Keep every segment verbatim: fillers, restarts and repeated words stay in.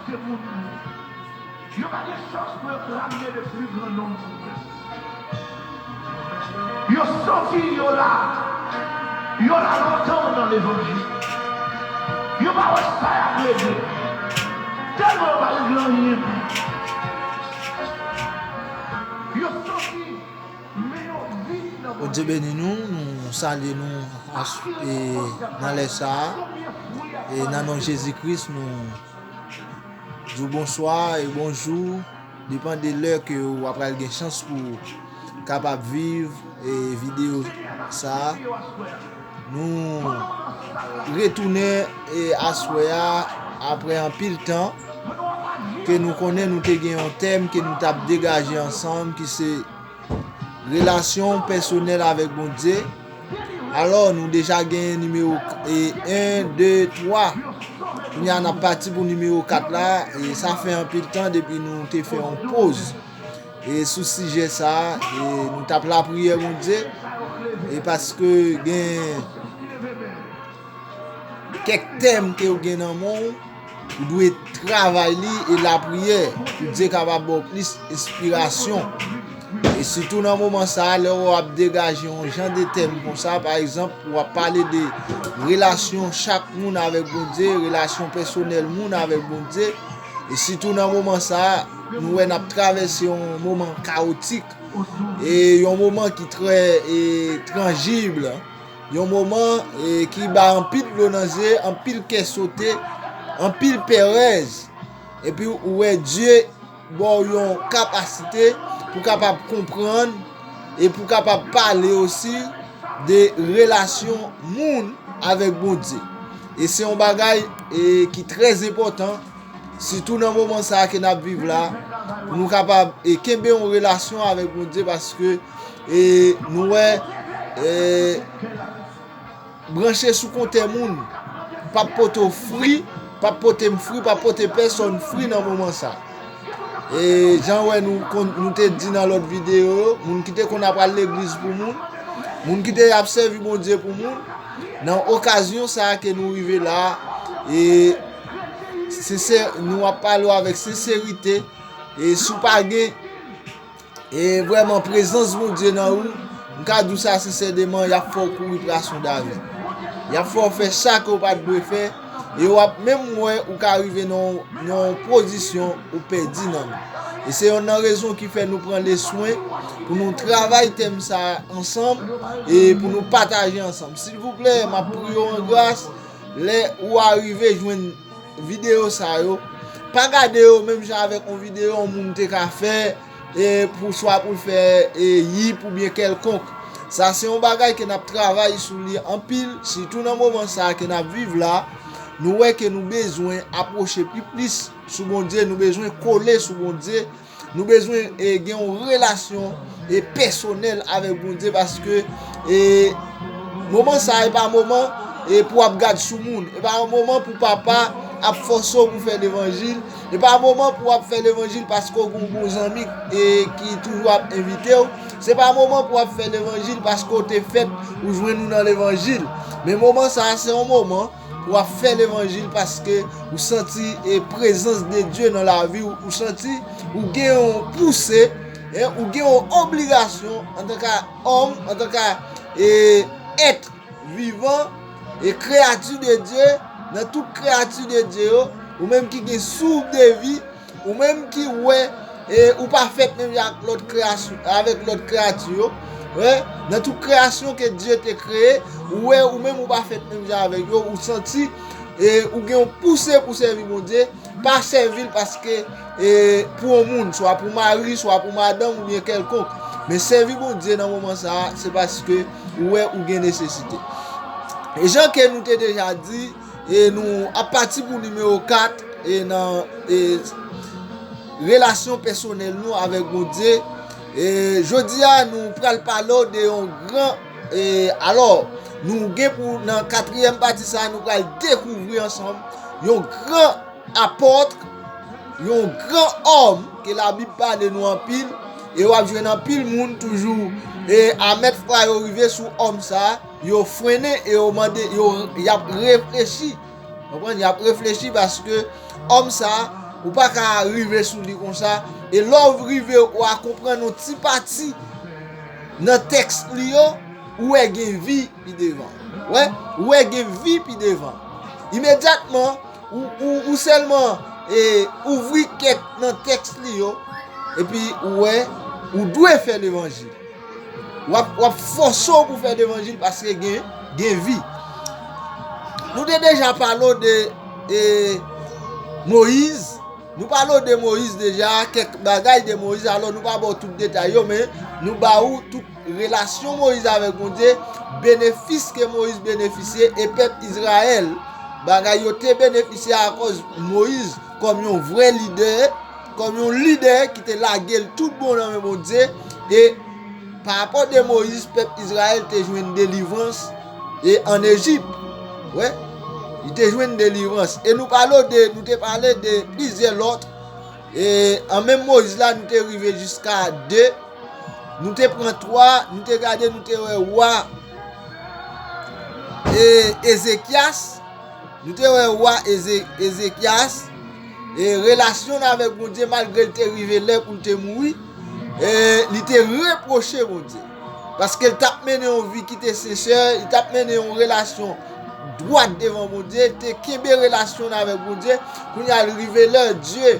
Yo pa gen chans pou yo te rale le pli gran nonm pou mwen. Yo santi yo la. Yo la lontan nan levanjil. Yo pa wè sa y ap regle. Tèlman yo pa regle anyen. Yo santi men yo vid nan Bondye beni nou, nou salye nou as- e, nan lè sa a. E nan non Jezi Kris, nou di w bonswa e bonjou. Depan de lè ke w ap pral gen chans pou w kapab viv e videyo sa a. Nou retounen e aswè a apre anpil tan ke nou konnen nou te gen yon tèm ke nou t ap degaje ansanm ki se relasyon pèsonèl avèk Bondye. Alò, nou deja gen nimewo e, en, de, twa. Kounye a, n ap pati pou nimewo kat la. E sa fè anpil tan depi nou te fè yon poz e sou sijè sa a. E nou t ap lapriyè Bondye. E paske gen kèk tèm ke w gen nan men w, ou dwe travay li e lapriyè pou Dye kapab ba w plis enspirasyon. E sitou nan moman sa a, lè w ap degaje yon jan de tèm konsa, pa egzanp, w ap pale de relasyon chak moun avèk Bondye, relasyon pèsonèl moun avèk Bondye. E sitou nan moman sa a, nou wè n ap travèse yon moman kawotik e yon moman ki trè e, tranjib. Yon moman e, ki ba anpil dlo nan zye, anpil kè sote, anpil perèz. Epi ou wè Dye ba w yon kapasite pou kapab konprann e pou kapab pale osi de relasyon moun avèk Bondye. E se yon bagay e, ki trè enpòtan, sitou nan moman sa a ke n ap viv la, pou nou kapab e, kenbe yon relasyon avèk Bondye, paske e, nou wè e, branche sou kontè moun p ap pote w fri, p ap pote m fri, p ap pote pèsonn fri nan moman sa. E jan w wè nou, konn- nou te di nan lòt videyo yo, moun ki te konn ap al legliz pou moun, moun ki te ap sèvi Bondye pou moun, nan okazyon sa a ke nou rive la, e sensè, nou ap pale w avèk senserite, e si w pa gen e vrèman prezans Bondye nan ou, m ka di w sa sensèman, y ap fè w kouri prason dave. Y ap fè w fè sa ke w pa t dwe fè, e w ap menm wè ou ka rive nan yon, nan yon pozisyon ou pèdi nanm ou. E se yonn nan rezon ki fè nou pran le swen pou nou travay tèm sa a ansanm e pou nou pataje ansanm. Silvouplè, m ap priye w an gras, lè ou arive jwenn videyo sa yo, pa gade yo menm jan avèk yon videyo yon moun te ka fè, e pou swa pou l fè e, yip oubyen kèlkonk. Sa se yon bagay ke n ap travay sou li anpil, sitou nan moman sa a ke n ap viv la. Nou wè ke nou bezwen apwoche pi plis sou Bondye, nou bezwen kole sou Bondye, nou bezwen e, gen yon relasyon e, pèsonèl avèk Bondye, paske e, moman sa a, e pa moman e, pou w ap gad sou moun. E pa yon moman pou papa ap fòse w pou fè levanjil. E pa moman pou w ap fè levanjil paske w gen yon bon zanmi e, ki toujou ap envite w. Se pa moman pou w ap fè levanjil paske w te fèt ou jwenn ou nan levanjil. Men moman sa a, se yon moman pou w ap fè levanjil paske ou santi e, prezans de Dye nan lavi w, ou santi ou gen yon pouse, e, ou gen yon obligasyon antanke òm, antanke e, èt vivan e kreyati de Dye, nan tout kreyati de Dye yo, ou menm ki gen souf de vi, ou menm ki wè e, ou pa fèt menm jan ak lòt kreyasyon, avèk lòt kreyati yo, wè, nan tout kreyasyon ke Dye te kreye, ou wè ou menm ou pa fèt menm jan avèk yo, ou santi e, ou gen yon pouse pou sèvi Bondye, pa sèvi l paske e, pou yon moun, swa pou mari, swa pou madanm oubyen kèlkonk. Men sèvi Bondye nan moman sa a, se paske ou wè ou gen nesesite. E jan ke nou te deja di, e nou ap pati pou nimewo kat e nan e, relasyon pèsonèl nou avèk Bondye. E jodi a, nou pral pale w de yon gran, e alò, nou gen pou, nan katriyèm pati sa a, nou pral dekouvri ansanm yon gran apòt, yon gran òm ke Labib pale nou anpil, e w ap jwenn anpil moun toujou, e a mèt fwa yo rive sou òm sa a, yo frennen e yo mande, yo, y ap reflechi. Konprann? Y ap reflechi paske òm sa a, Ou pa ka rive sou li konsa. E lè w rive, w a konprann yon ti pati nan tèks li yo, ou wè gen vi pi devan. Wè, ou wè gen vi pi devan. Imedyatman, ou, ou, ou sèlman e, ouvri kèk nan tèks li yo, epi ou wè, ou dwe fè levanjil. W ap, w ap fòse w pou fè levanjil paske gen, gen vi. Nou te deja pale w de e, Moyiz. Nou pale w de Moyiz deja, kèk bagay de Moyiz. Alò, nou pa ba w tout detay yo, men nou ba ou tout relasyon Moyiz avèk Bondye, benefis ke Moyiz benefisye, e pèp Izrayèl, bagay yo te benefisye akòz Moyiz kòm yon vrè lidè, kòm yon lidè ki te lage l tout bon nan men Bondye, e pa rapò de Moyiz, pèp Izrayèl te jwenn delivrans e ann Ejip. Wè, li te jwenn delivrans. E nou pale de, nou te pale de plizyè lòt. E an menm Moyiz la, nou te rive jiska de. Nou te pran twa, nou te gade, nou te wè wa e, Ezekyas. Nou te wè wa Eze, Ezekyas. E relasyon l avèk Bondye, malgre l te rive lè pou l te mouri, e, li te repwoche Bondye. Paske l t ap mennen yon vi ki te sensè, li t ap mennen yon relasyon dwat devan Bondye, li te kenbe relasyon l avèk Bondye. Kounye a, l rive lè Dye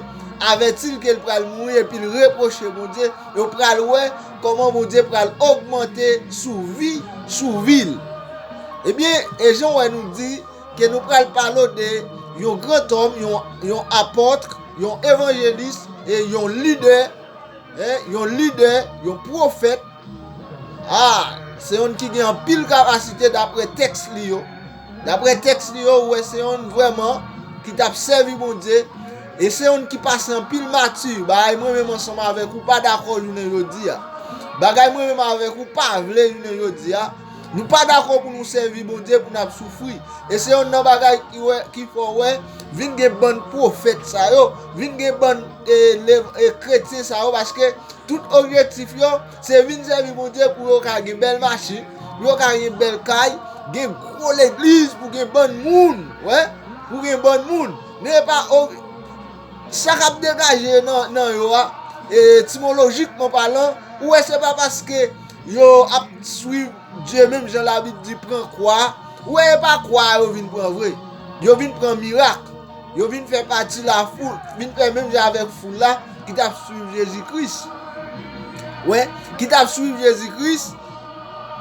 avèti l ke l pral mouri, epi l repwoche Bondye. Yo pral wè kòman Bondye pral ogmante sou vi, sou vi l. Ebyen, e jan w wè nou di ke nou pral pale w de yon grantòm, yon, yon apòt, yon evanjelis, e yon lidè, en, yon lidè, yon pwofèt. A, se youn ki gen anpil kapasite daprè tèks li yo. Daprè tèks li yo, ou wè se youn vrèman ki t ap sèvi Bondye. E se youn ki pase anpil mati. Bagay mwen menm ansanm avèk ou pa dakò jounen jodi a. Bagay mwen menm avèk ou pa vle jounen jodi a. Nou pa dakò pou nou sèvi Bondye, pou n ap soufri. E se youn nan bagay ki wè, ki fè w wè, vin gen bann pwofèt sa yo, vin gen bann e, lev, e, kretyen sa yo, paske tout objektif yo, se vin sèvi Bondye pou yo ka gen bèl machin, pou yo ka gen bèl kay, gen gwo legliz, pou gen bann moun, wè, pou gen bann moun. Men e pa o-, sa k ap degaje nan, nan yo a, e, etimolojikman palan, ou wè se pa paske yo ap swiv Dye menm jan Labib di pran kwa, ou wè e pa kwa yo vin pran vre. Yo vin pran mirak. Yo vin fè pati lafoul, vin fè menm jan avèk foul la ki t ap swiv Jezi Kris. Wè, ki t ap swiv Jezi Kris,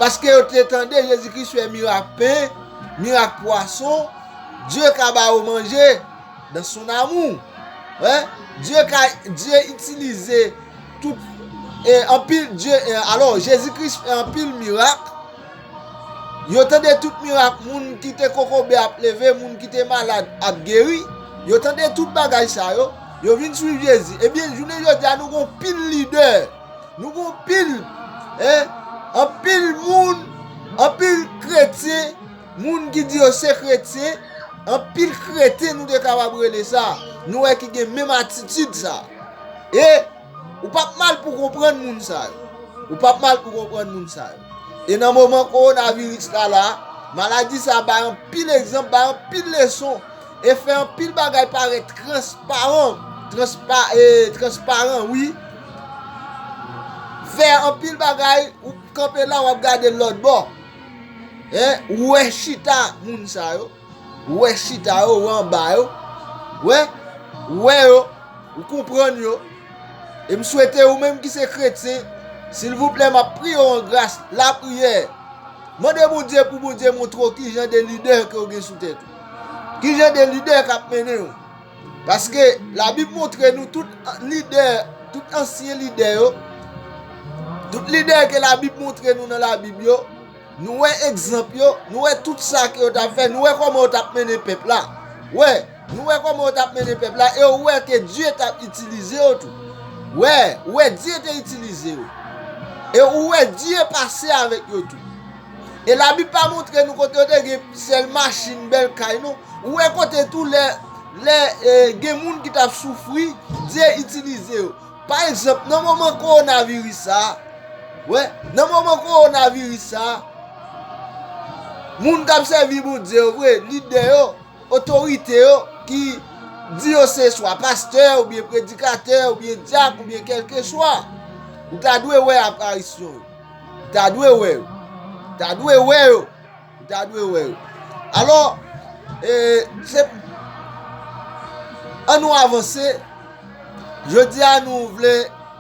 paske yo te tande Jezi Kris fè mirak pen, mirak pwason, Dye ka ba yo manje, dans son amour. Wè, Dye ka, Dye itilize tout, e, anpil, Dye, e, alò, Jezi Kris fè anpil mirak. Yo tande tout mirak, moun ki te kokobe ap leve, moun ki te malad ap geri. Yo tande tout bagay sa yo, yo vin swiv Jezi. Ebyen, jounen jodi a, nou gon pil lidè. Nou gon pil, en, anpil moun, anpil kretyen, moun ki di yo se kretyen, anpil kreten nou te kapab rele sa. Nou wè ki gen menm atitid sa. E ou p ap mal pou konprann moun sa yo. Ou p ap mal pou konprann moun sa yo. E nan moman kowonaviris la la, maladi sa bay anpil egzanp, bay anpil leson, e fè anpil bagay parèt transparan, transpa, e, transparan, wi. Fè anpil bagay, ou kanpe la, w ap gade lòt bò. En, ou wè chita moun sa yo. Ou wè chita yo, ou wè anba yo. Wè, ou wè yo, ou konprann yo. E m swete ou menm ki se kretyen, silvouplè, m ap priye w an gras, lapriyè. Mande Bondye pou Bondye montre w ki jan de lidè ke w gen sou tèt ou. Ki jan de lidè k ap mennen w. Paske Labib montre nou tout lidè, tout ansyen lidè yo, tout lidè ke Labib montre nou nan Labib yo, nou wè egzanp yo, nou wè tout sa ke yo t ap fè, nou wè kòman yo t ap mennen pèp la. Wè, nou wè kòman yo t ap mennen pèp la, e ou wè ke Dye t ap itilize yo tou. Wè, ou wè Dye te itilize yo. E ou wè Dye pase avèk yo tou. E Labib pa montre nou kote yo te gen sèl machin, bèl kay, non. Ou wè kote tou lè, lè, e, gen moun ki t ap soufri, Dye itilize yo. Pa egzanp, nan moman kowonaviris sa a, wè, nan moman kowonaviris sa a, moun k ap sèvi Bondye yo vre, lidè yo, otorite yo ki di yo se swa pastè, oubyen predikatè, oubyen dyak, oubyen kèlkeswa. Ou ta dwe wè aparisyon yo. Ou ta dwe wè yo. Ou ta dwe wè yo. Ou ta dwe wè yo. Alò, e, se, ann nou avanse. Jodi a, nou vle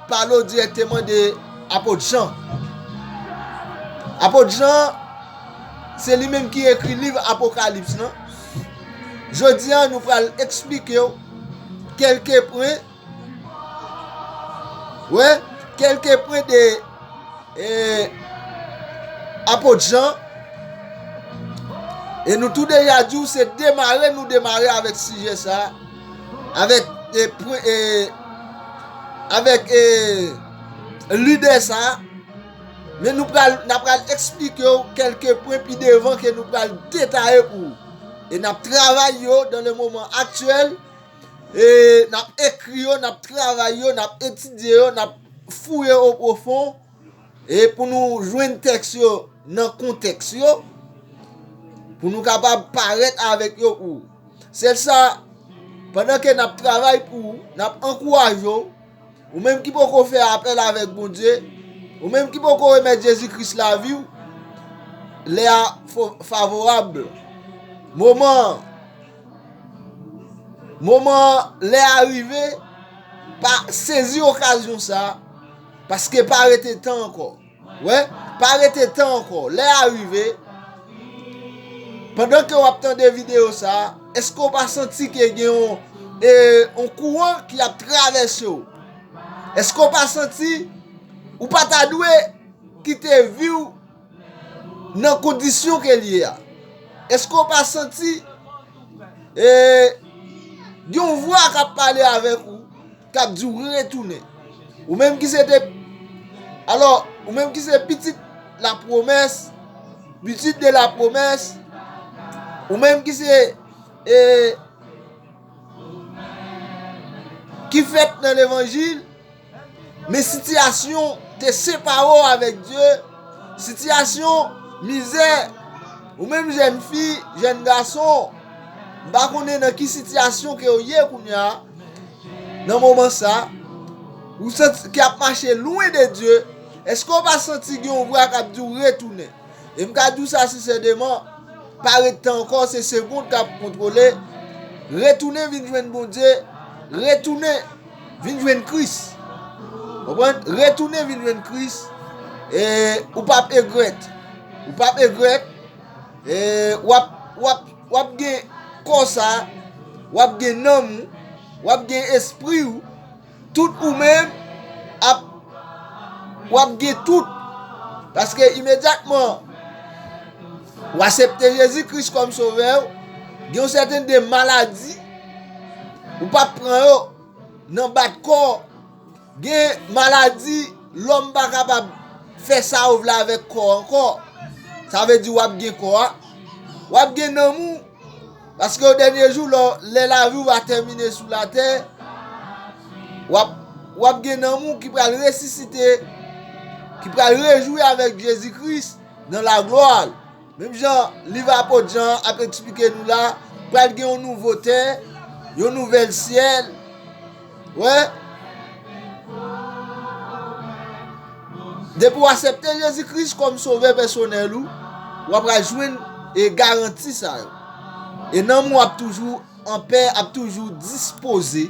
pale w dirèkteman de Apot Jan. Apot Jan, se li menm ki ekri liv Apokalips lan. Jodi a, nou pral eksplike w kèlke pwen, wi, kèlke pwen de, e, Apot Jan. E nou tou deja di w se demare nou demare avèk sijè sa, avèk, e, pwen, e, avèk, e, lide sa. Men nou pral, n ap pral eksplike w kèlke pwen pi devan ke nou pral detaye pou ou. E n ap travay yo dans le moment actuel. E n ap ekri yo, n ap travay yo, n ap etidye yo, n ap fouye o pwofon. E pou nou jwenn tèks yo nan kontèks yo, pou nou kapab parèt avèk yo pou ou. Sèl sa, pandan ke n ap travay pou ou, n ap ankouraje w, ou menm ki poko fè apèl avèk Bondye, ou menm ki poko remèt Jezi Kris lavi w, lè a fo-, favorab. Moman an, moman an, lè a rive, pa sezi okazyon sa, paske pa rete tan ankò. Wè, pa rete tan ankò. Lè a rive. Pandan ke w ap tande videyo sa, èske w pa santi ke gen yon, e, yon kouran ki ap travèse w? Èske w pa santi ou pa ta dwe kite vi w nan kondisyon ke l ye a? Èske w pa santi, e, gen yon vwa k ap pale avèk ou, k ap di w retounen? Ou menm ki se te, alò, ou menm ki se pitit lapwomès, pitit de lapwomès, ou menm ki se, e, ki fèt nan levanjil, men sitiyasyon te separe w avèk Dye, sitiyasyon mizè, ou menm jèn fi, jèn gason, m pa konnen nan ki sitiyasyon ke w ye kounye a, nan moman sa, ou santi ke ap mache lwen de Dye, èske w pa santi gen yon vwa k ap di w retounen? E m ka di w sa sensèman, pa ret tan ankò, se segond k ap kontwole. Retounen vin jwenn Bondye, retounen vin jwenn Kris. Konprann? Retounen vin jwenn Kris, e ou p ap egrèt. Ou p ap egrèt, e w ap, w ap, w ap gen kò sa, w ap gen nanm ou, w ap gen espri w, tout ou menm ap, w ap gen tout. Paske imedyatman w aksepte Jezi Kris kòm sovè w, gen yon sèten de maladi, ou p ap pran yo nan bat kò. Gen maladi, lòm pa kapab fè sa w vle avèk kò ankò. Sa vle di w ap gen kò a, w ap gen nanm ou, paske o dènye jou, lè, lè lavi w va tèmine sou latè, w ap, w ap gen nanm ou ki pral resisite, ki pral rejwi avèk Jezi Kris nan laglwa l. Menm jan liv apot Jan ap eksplike nou la, pral gen yon nouvo tè, yon nouvèl syèl. Wè. Depi w aksepte Jezi Kris kòm sovè pèsonèl ou, w ap pral jwenn, e, garanti sa yo. E nanm ou ap toujou an pè, ap toujou dispoze.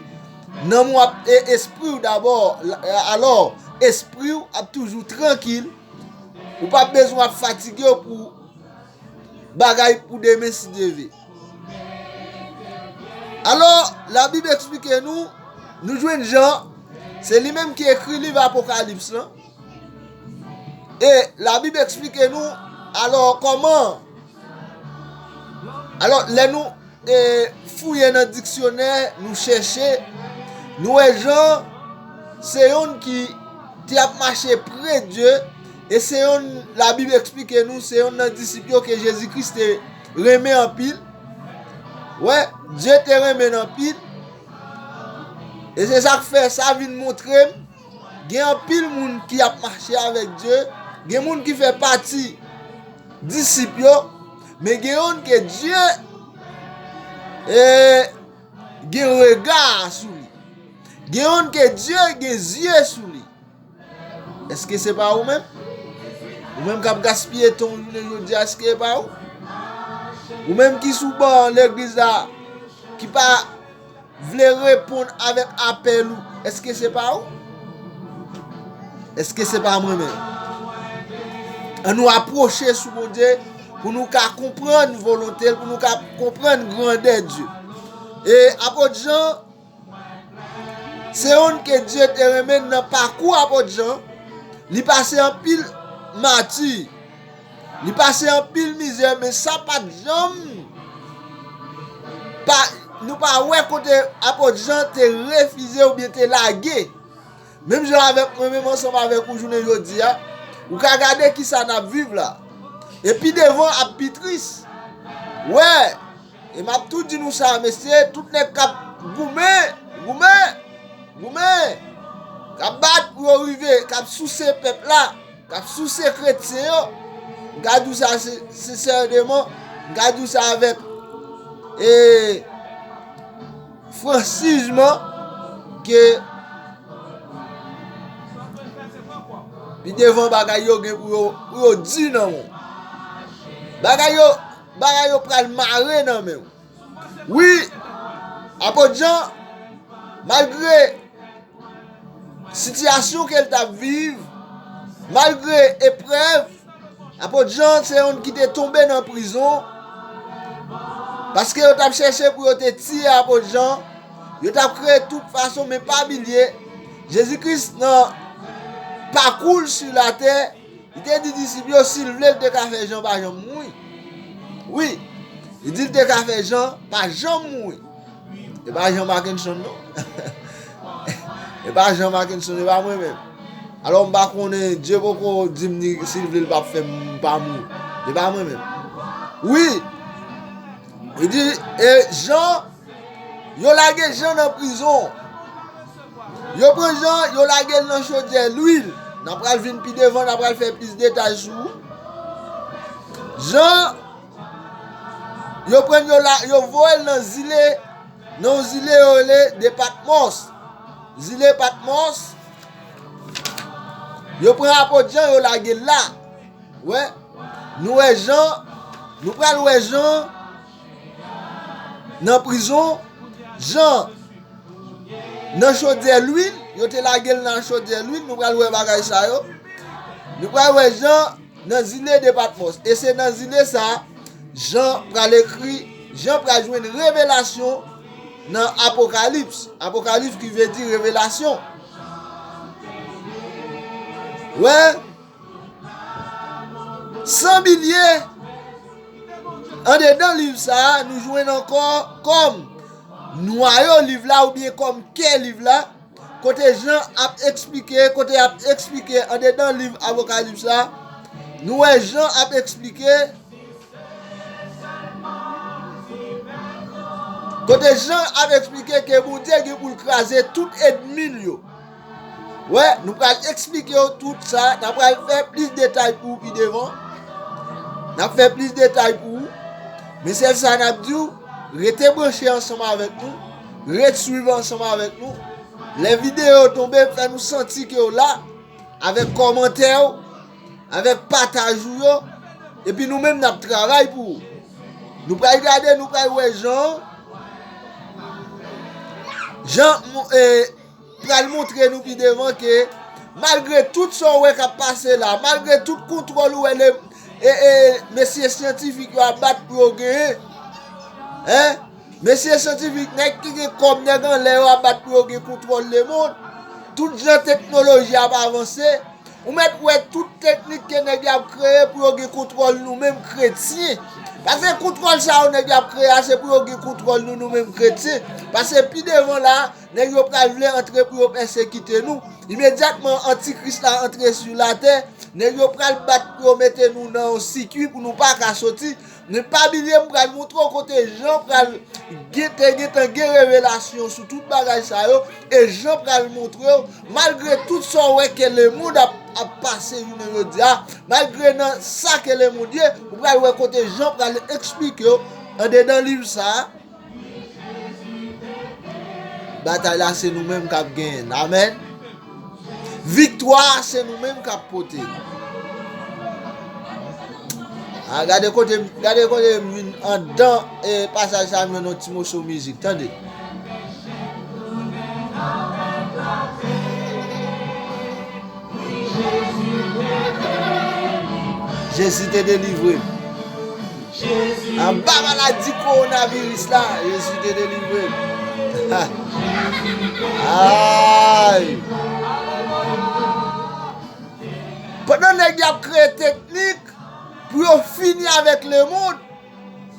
Nanm ou ap, e, espri w dabò, la, alò, espri w ap toujou trankil. Ou p ap bezwen ap fatige w pou bagay pou demen si Dye vle. Alò, Labib eksplike nou, nou jwenn Jan, se li menm ki ekri liv Apokalips lan. E Labib eksplike nou, alò, kòman, alò, lè nou, e, fouye nan diksyonè, nou chèche, nou wè Jan se yonn ki te ap mache pre Dye, e se yonn, Labib eksplike nou, se yonn nan disip yo ke Jezi Kris te renmen anpil. Wè, Dye te renmen l anpil. E se sa k fè sa vin montre m, gen anpil moun ki ap mache avèk Dye, gen moun ki fè pati disip yo, men gen yonn ke Dye, e, gen rega sou li. Gen yonn ke Dye gen zye sou li. Èske se pa ou menm? Ou menm k ap gaspiye tan w jounen jodi a, èske se pa ou? Ou menm ki sou ban legliz la, ki pa vle reponn avèk apèl ou, èske se pa ou? Èske se pa mwen menm? Ann nou apwoche sou Bondye pou nou ka konprann volonte l, pou nou ka konprann grandè Dye. E apot Jan, se yonn ke Dye te renmen nan pakou apot Jan, li pase anpil mati, li pase anpil mizè, men sa pa t janm pa, nou pa wè kote apot Jan te refize oubyen te lage. Menm jan avèk mwen, menm ansanm avèk ou jounen jodi a, ou ka gade kisa n ap viv la. E pi devan ap pi tris. Wè, e m ap tou di nou sa, mesye, tout nèg k ap goumen, goumen, goumen, k ap bat pou yo rive, k ap souse pèp la, k ap souse kretyen yo, m ka di w sa se-, sensèman, m ka di w sa avèk, e, fransizman, ke pi devan bagay yo gen pou yo, pou yo di nan men w. Bagay yo, bagay yo pral mare nan men w. Wi, apot Jan, malgre sitiyasyon ke l t ap viv, malgre eprèv, apot Jan se yonn ki te tonbe nan prizon, paske yo t ap chèche pou yo te tiye apot Jan, yo t ap kreye tout fason, men pa bliye, Jezi Kris nan pakou l sou latè, li te di disip yo, si l vle, l te ka fè Jan pa janm mouri. Wi, li di l te ka fè Jan pa janm mouri. E pa Jan Mackenson, non. E pa Jan Mackenson, e pa mwen menm. Alò, m pa konnen, Dye poko di m ni si l vle, l p ap fè m pa mouri. E pa mwen menm. Wi, li di, e Jan, yo lage Jan nan prizon. Yo pran Jan, yo lage l nan chodyè lwil. N a pral vin pi devan, n a pral fè plis detay sou Jan. Yo pran l, yo la, yo voye l nan zile, nan yon zile yo rele de Patmòs. Zile Patmòs. Yo pran apot Jan, yo lage l la. Wè, nou wè Jan, nou pral wè Jan nan prizon. Jan nan chodyè lwil, yo te lage l nan chodyè lwil, nou pral wè bagay sa yo. Nou pral wè Jan nan zile de Patmòs. E se nan zile sa a, Jan pral ekri, Jan pral jwenn revelasyon nan Apokalips. Apokalips ki vle di revelasyon. Wè, san bliye, andedan liv sa a, nou jwenn ankò kòm nwayo liv la oubyen kòm kè liv la, kote Jan ap eksplike, kote y ap eksplike andedan liv Apokalips la, nou wè Jan ap eksplike, kote Jan ap eksplike ke Bondye gen pou l kraze tout ènmi l yo. Wè, nou pral eksplike w tout sa, n a pral fè plis detay pou w pi devan. N ap fè plis detay pou w. Men sèl sa n ap di w, rete branche ansanm avèk nou, ret swiv ansanm avèk nou. Lè videyo yo tonbe, fè nou santi ke w la, avèk kòmantè w, avèk pataj ou yo, epi nou menm n ap travay pou ou. Nou pral gade, nou pral wè Jan, Jan, e, pral montre nou pi devan ke malgre tout sa w wè k ap pase la, malgre tout kontwòl ou wè le, e, e, mesye syantifik yo ap bat pou yo genyen, en, mesye syantifik, nèg ki gen kòb, nèg anlè yo ap bat pou yo gen kontwòl lemonn. Tout jan teknoloji ap avanse, ou mèt wè tout teknik ke nèg y ap kreye pou yo gen kontwòl nou menm kretyen. Paske kontwòl sa yo nèg y ap kreye a, se pou yo gen kontwòl nou, nou menm kretyen. Paske pi devan la, nèg yo pral vle antre pou yo pèsekite nou. Imedyatman Antikris la antre sou latè, nèg yo pral bat pou yo mete nou nan yon sikui pou nou pa ka soti. Men pa bliye, m pral montre w kote Jan pral gen, te gentan gen revelasyon sou tout bagay sa yo. E Jan pral montre w, malgre tout sa w wè ke lemonn ap, ap pase jounen jodi a, malgre nan sa ke lemonn ye, ou pral wè kote Jan pral eksplike w andedan liv sa a. Batay la se nou menm k ap genyen l. Amèn. Viktwa a se nou menm k ap pote l. Ah, gade kote, gade kote m vin anndan, eh, pasaj sa, m jwenn yon ti moso mizik. Tande. Jezi te delivre m. Anba maladi kowonaviris la, Jezi te delivre m. Ay! Pandan nèg y ap kreye teknik pou yo fini avèk lemonn,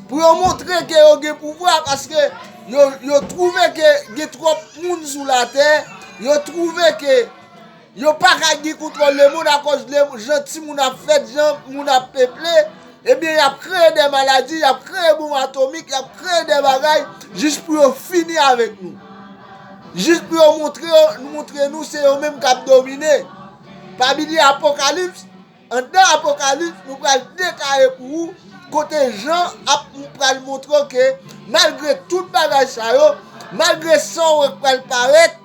pou yo montre ke yo gen pouvwa, paske yo, yo twouve ke gen twòp moun sou latè, yo twouve ke yo pa ka gen kontwòl lemonn akòz le, jan timoun ap fèt, jan moun ap peple, ebyen, y ap kreye de maladi, y ap kreye bonm atomik, y ap kreye de bagay jis pou yo fini avèk nou. Jis pou yo montre, montre nou se yo menm k ap domine. Pa bliye Apokalips, anndan Apokalips, nou pral detaye pou ou kote Jan ap pral montre w ke malgre tout bagay sa yo, malgre san w wè k pral parèt,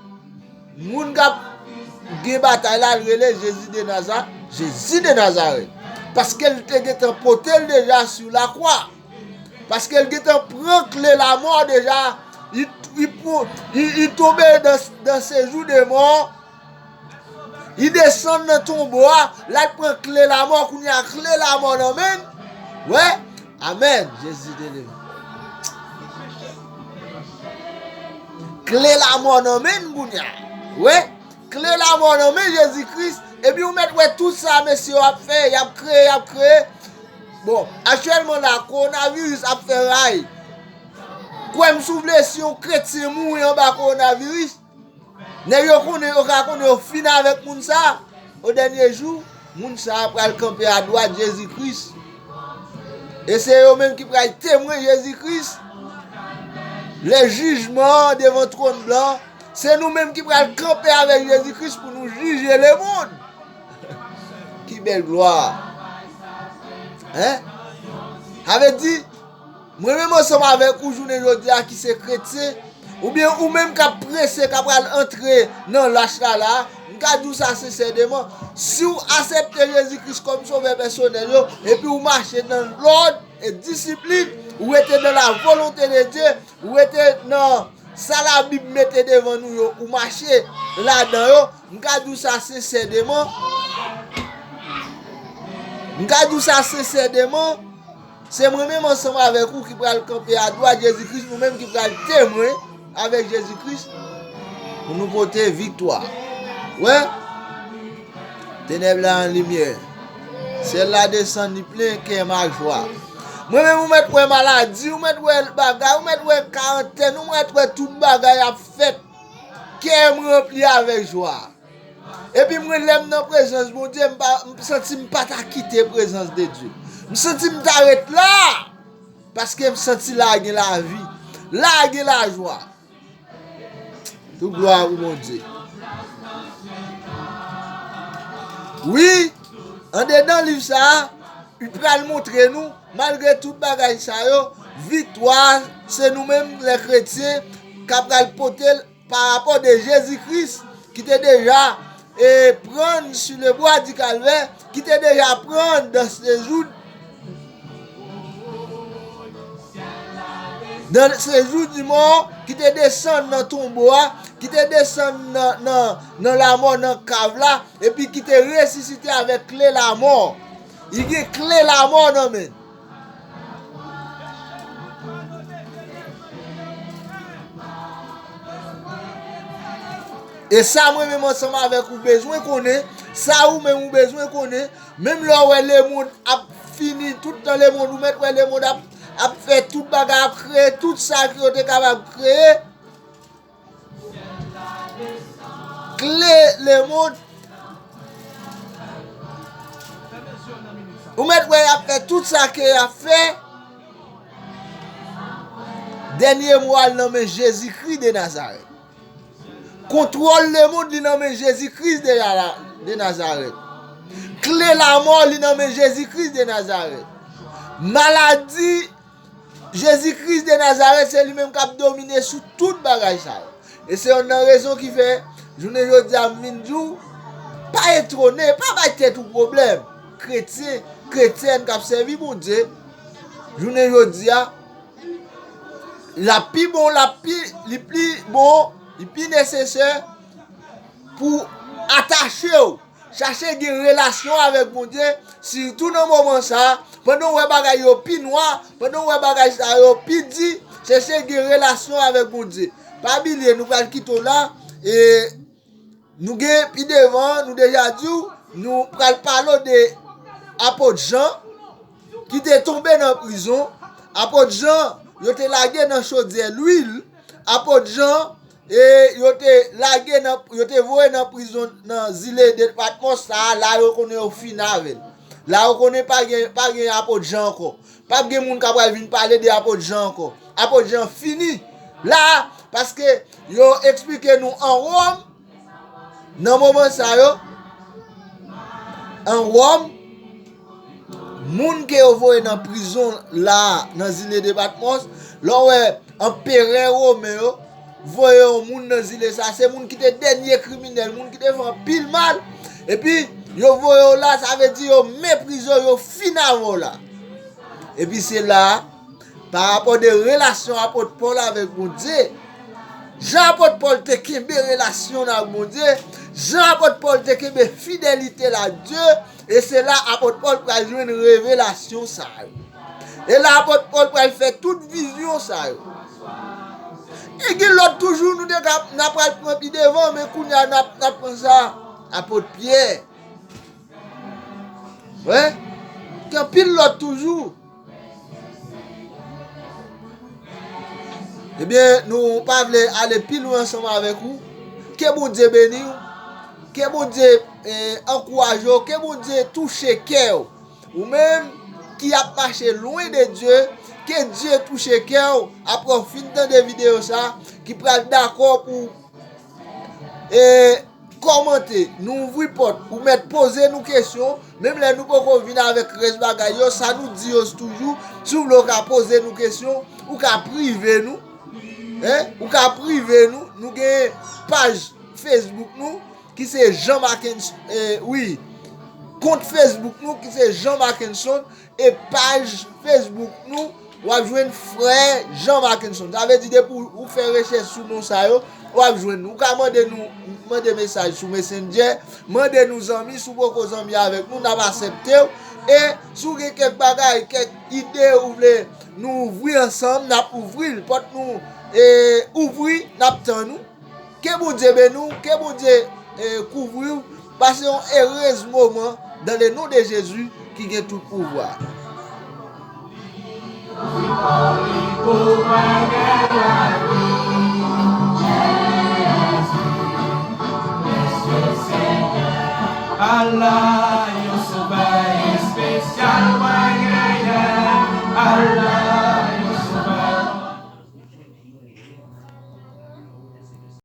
moun k ap gen batay la, l rele Jezi de Naza-, Jezi de Nazarèt. Paske l te gentan pote l deja sou lakwa. Paske l gentan pran kle lamò deja. Li, li, li, li tonbe dans, dans séjour de mort. Li desann nan tonbo a, l al pran kle lamò, kounye a kle lamò nan men l. Wè, amèn, Jezi delivre. Kle lamò nan men l kounye a. Wè, kle lamò nan men Jezi Kris. Epi ou mèt wè tout sa mesye yo ap fè, y ap kreye, y ap kreye. Bon, aktyèlman la, kowonaviris ap fè ray. Kwè m si w vle, si yon kretyen mouri anba kowonaviris, nèg yo konnen, yo ka konnen yo fin avèk moun sa a. O dènye jou, moun sa a pral kanpe adwat Jezi Kris. E se yo menm ki pral temwen Jezi Kris. Lè jijman an devan twòn blan, se nou menm ki pral kanpe avèk Jezi Kris pou nou jije lemonn. Ki bèl glwa! Hein? Sa vle di, mwen menm ansanm avèk ou jounen jodi a ki se kretyen, oubyen ou menm k ap prese, k ap pral antre nan lach la la, m ka di w sa sensèman, si w aksepte Jezi Kris kòm sovè pèsonèl yo, epi w mache nan lòd e disiplin, ou rete nan la volonte de Dye, ou rete nan sa Labib mete devan nou yo, ou mache ladan yo, m ka di w sa sensèman, m ka di w sa sensèman, se mwen menm ansanm avèk ou ki pral kanpe adwat Jezi Kris, nou menm ki pral temwen avèk Jezi Kris, pou nou pote viktwa. Wè, tenèb la an limyè. Syèl la desann, li plen kè m a jwa. Mwen menm, ou mèt wè maladi, ou mèt wè bagay, ou mèt wè karantèn, ou mèt wè tout bagay ap fèt. Kè m ranpli avèk jwa. Epi mwen, lè m nan prezans Bondye, m pa, m santi m pa ta kite prezans de Dye. M santi m ta ret la. Paske m santi la gen lavi. La gen lajwa. Tout glwa pou Bondye. Wi, andedan liv sa a, li pral montre nou, malgre tout bagay sa yo, viktwa a, se nou menm, lè kretyen, k ap pral pote l pa rapò de Jezi Kris, ki te deja, e, prann sur le bois du calvaire, ki te deja prann dans séjour, dans séjour de mort, ki te desann nan tonbo a, ki te desann nan, nan, nan lamò, nan kav la, epi ki te resisite avèk kle lamò. Li gen kle lamò nan men l. E sa mwen menm ansanm avèk ou bezwen konnen, sa ou menm ou bezwen konnen, menm lè w wè lemonn ap fini, tout tan lemonn, ou mèt wè lemonn ap, ap fè tout bagay, ap kreye tout sa ke yo te kapab kreye. Kle lemonn. Ou mèt wè y ap fè tout sa ke y ap fè. Dènye mo a l nan men Jezi Kris de Nazarèt. Kontwòl lemonn li nan men Jezi Kris de, de Nazarèt. Kle lamò li nan men Jezi Kris de Nazarèt. Maladi Jezi Kris de Nazarèt, se li menm k ap domine sou tout bagay sa yo. E se yonn nan rezon ki fè, jounen jodi a, m vin di w, pa etone, pa bay tèt ou pwoblèm. Kretyen, kretyèn k ap sèvi Bondye, jounen jodi a, l ap pi bon, l ap pi, li pi bon, li pi nesesè pou atache w, chache gen relasyon avèk Bondye, sitou nan moman sa a, pandan w wè bagay yo pi nwa, pandan w wè bagay sa yo pi di, chache gen relasyon avèk Bondye. Pa bliye, nou pral kite w la, e nou gen pi devan, nou deja di w, nou pral pale w de apot Jan, ki te tonbe nan prizon. Apot Jan, yo te lage nan chodyè lwil. Apot Jan, e yo te lage nan, yo te voye nan prizon nan zile de Patmòs sa a, la yo konnen yo fini avè l. La yo konnen pa gen, pa gen apot Jan ankò. P ap gen moun k ap pral vin pale de apot Jan ankò. Apot Jan fini la, paske yo eksplike nou an Wòm, nan moman sa yo, an Wòm, moun ke yo voye nan prizon la, nan zile de Patmòs, lè w wè anperè women yo voye yon moun nan zile sa, se moun ki te dènye kriminèl, moun ki te fè anpil mal, epi yo voye w la, sa vle di yo meprize w, yo fin avè w la. Epi se la, pa rapò de relasyon apot Pòl avèk Bondye, jan apot Pòl te kenbe relasyon l ak Bondye, jan apot Pòl te kenbe fidelite l ak Dye, e se la apot Pòl pral jwenn revelasyon sa yo. E la apot Pòl pral fè tout vizyon sa yo. E gen lòt toujou, nou te ka, n ap pral pran pi devan, men kounye a n ap, n ap pran sa. Apot Pyè. Wi. Gen anpil lòt toujou. Ebyen, nou pa vle ale pi lwen ansanm avèk ou. Ke Bondye beni w. Ke Bondye, eh, ankouraje w. Ke Bondye touche kè w. Ou menm ki ap mache lwen de Dye, ke Dye touche kè w apre w fin tande videyo sa, ki pral dakò pou, e, kòmante, nou ouvri pòt, ou mèt poze nou kesyon, menm lè nou poko vin avèk rès bagay yo, sa nou di yo toujou, si w vle w ka poze nou kesyon, ou ka prive nou, en, ou ka prive nou, nou gen paj Facebook nou, ki se Jean Mackenson, e, wi, kont Facebook nou, ki se Jean Mackenson, e paj Facebook nou, w ap jwenn frè Jean Mackenson. Sa vle di depi w, ou fè rechèch sou non sa yo, w ap jwenn nou. Ou ka mande nou, mande mesaj sou Messenger, mande nou zanmi, si w poko zanmi avèk nou, n ap aksepte w. E si w gen kèk bagay, kèk ide ou vle nou ouvri ansanm, n ap ouvri l. Pòt nou, e, ouvri, n ap tann ou. Ke Bondye beni w, ke Bondye, eh, kouvri w. Pase yon erez moman dans le nom de Jésus ki gen tout pouvwa.